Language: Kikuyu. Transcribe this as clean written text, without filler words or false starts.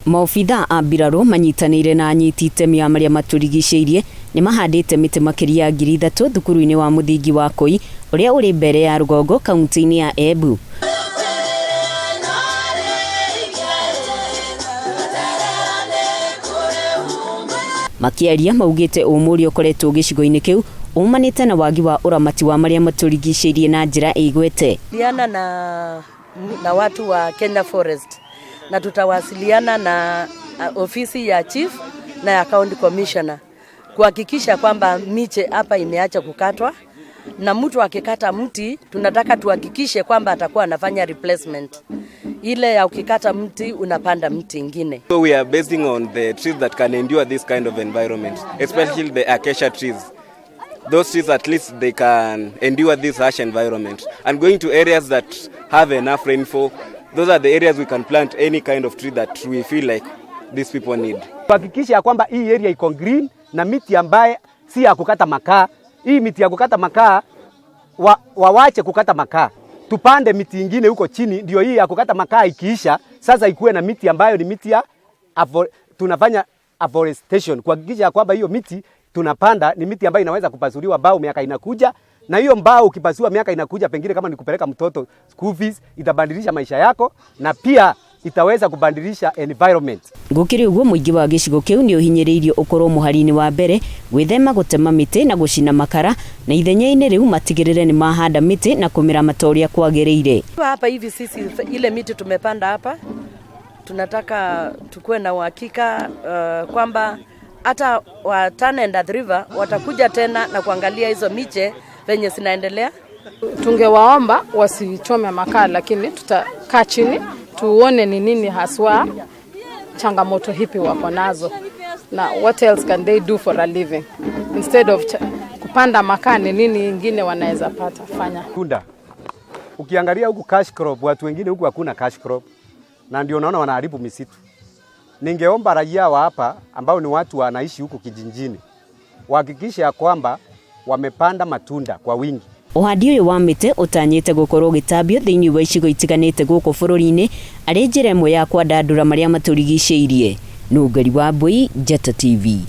Maobithaa a mbirarũ manyitanĩire na anyiti itemi a marĩa matũrigicĩirie nĩmahandĩte mĩtĩ makĩria ya 3000 thukuru-inĩ wa mũthingi wa Koi ũrĩa ũrĩ Mbeere ya rũgongo kaunti-inĩ ya Embu. Makĩaria maugĩte ũmũ ũrĩa ũkoretwo gĩcigo-inĩ kĩu umanĩte na wagi wa ũramati wa marĩa matũrigicĩirie na njĩra ĩigwete. Liana na watu wa Kenya Forest na tutawasiliana na ofisi ya chief na ya county commissioner kuhakikisha kwamba miche hapa imeacha kukatwa, na mtu akikata mti tunataka tuhakikishe kwamba atakuwa anafanya replacement ile ya ukikata mti unapanda mti ingine. So we are basing on the trees that can endure this kind of environment, especially the acacia trees. Those trees, at least they can endure this harsh environment. And going to areas that have enough rainfall, those are the areas we can plant any kind of tree that we feel like these people need. Kuhakikisha ya kwamba hii area iko green na miti ambaye si ya kukata makaa. Hii miti ya kukata makaa wawache kukata makaa, tupande miti ingine huko chini, ndio hii ya kukata makaa ikiisha, sasa ikuwe na miti ambayo ni miti ya tunafanya afforestation, kuhakikisha ya kwamba hiyo miti tunapanda ni miti ambayo inaweza kupasuliwa mbao miaka inakuja, na hiyo mbao ukipasua miaka inakuja, pengine kama ni kupeleka mtoto school fees, itabadilisha maisha yako na pia itaweza kubadilisha environment. Gũkĩrĩ ũguo, mũingĩ wa gĩcigo kĩu nĩ ũhinyĩrĩirio ũkorwo mũhari-inĩ wa mbere gwĩthema gũtema mĩtĩ na gũcina makara, na ithenya-inĩ rĩu matigĩrĩre nĩ mahanda mĩtĩ na kũmĩramata ũrĩa kwagĩrĩire. Hapa hivi sisi ile miti tumepanda hapa tunataka tukuwe na uhakika kwamba hata wa Tana and Athi River watakuja tena na kuangalia hizo miche venye zinaendelea. Tungewaomba wasichome makaa, lakini tutakaa chini tuone ni nini haswa changamoto hipi wako nazo na what else can they do for a living instead of kupanda makaa, ni nini ingine wanaweza pata fanya. Tunda. Ukiangalia huku cash crop, watu wengine huku hakuna cash crop, na ndio unaona wanaharibu misitu. Ningeomba raia wa hapa ambao ni watu wanaishi huku kijijini wahakikishe ya kwamba wamepanda matunda kwa wingi. Ũhandi ũyũ wa mĩtĩ ũtanyĩte gũkorwo ũgĩtambio thĩinĩ wa icigo itiganĩte gũkũ bũrũri-inĩ arĩ njĩra ĩmwe ya kwandandũra marĩa matũrigicĩirie. Nũngari wa Mbui, Njata TV.